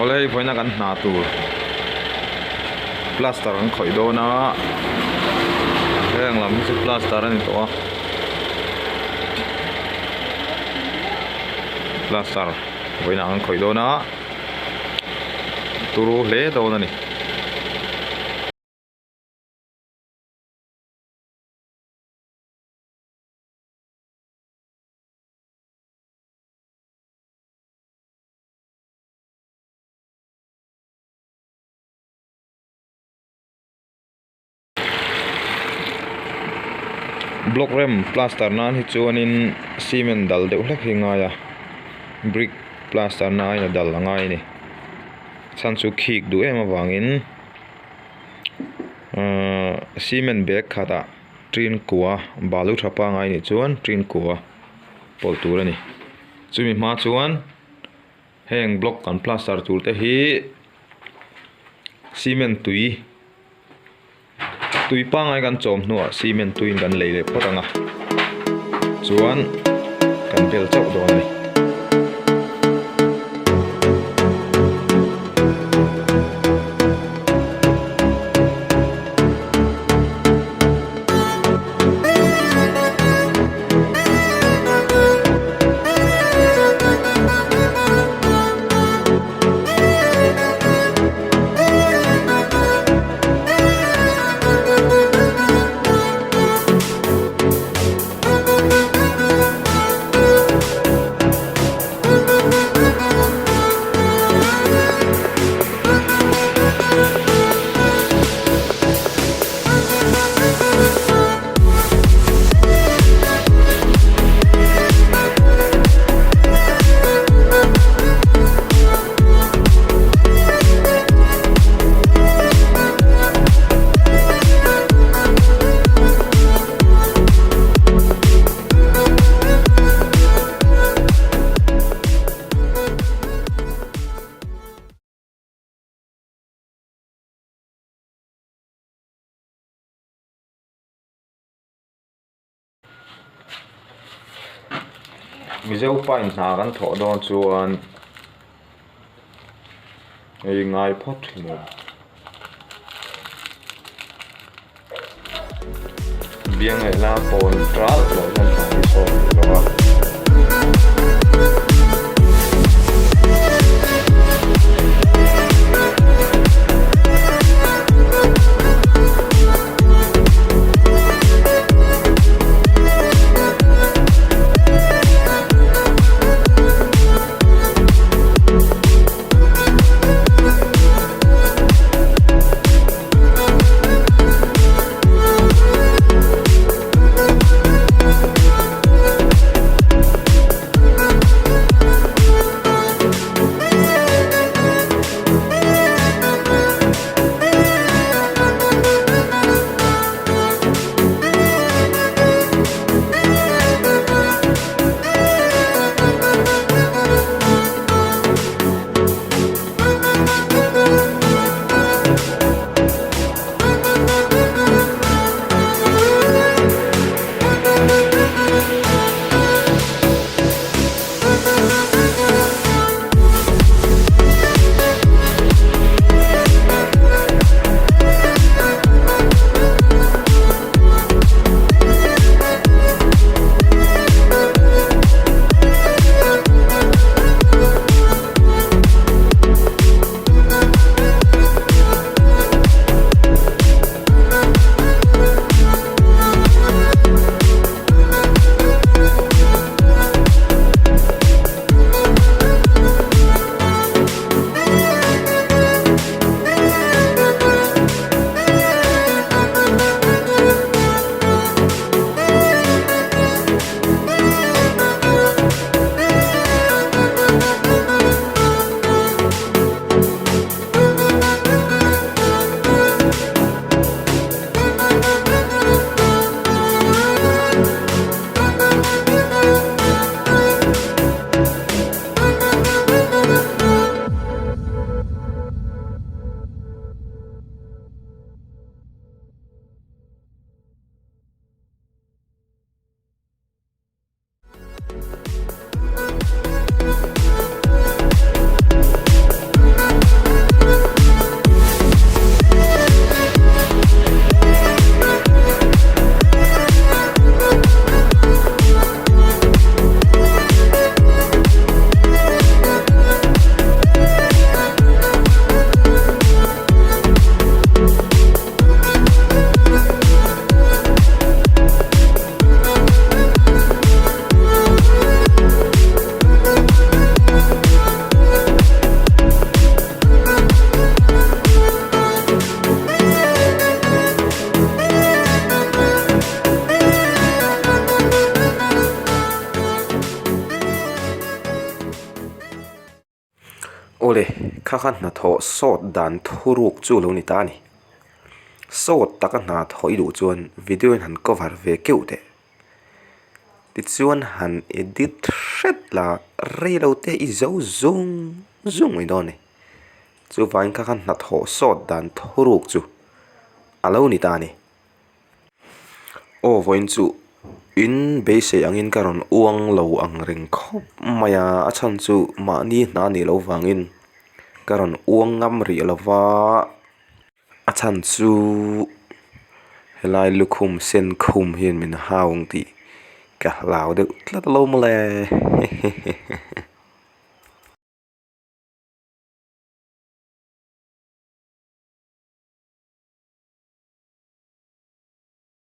Awle hei vawiina kan hna tur plaster an khawih dawn a heng lam hi chu plaster a ni tawh a plaster vawiinah an khawih dawn a turu hle dawn a ni. Block rem plaster nan hi chuanin cement dal deuh hlek hi a ngai a brick plaster na aiin a dal a ngai a ni chhan chu khik duh em avangin ahh cement bag khatah tin kua balu tha pangai nih chuan tin kua pawlh tur a ni chumi hma chuan heng block kan plaster tur te hi cement tui tui pangai kan chawm hnuah cement tuiin kan lei leh phawt ang a chuan kan bel chauh dawn a ni. Mizo pain hna kan thawh dawn chuan hei ngai phawt thin a biang leh la pawn ral loh hian hna hi sawn theih lo a. Kha kha hnathawh sawt dan thuruk chu lo ni ta a ni. Sawt taka hna thawh i duh chuan video in han cover ve keuh teh. Tichuan han edit hret la rei lo te i zo zung zung mai dawn a ni. Chuvangin kha kha hnathawh sawt dan thuruk chu a lo ni ta a ni. Aw vawiin chu in beisei angin ka rawn uang lo ang reng khawp mai a, a chhan chu mahni hna nih loh vangin ka rawn uang ngam rih lo va, a chhan chu helai lukhum sen khum hian min hau ang tih ka hlau deuh tlat alawm mawle.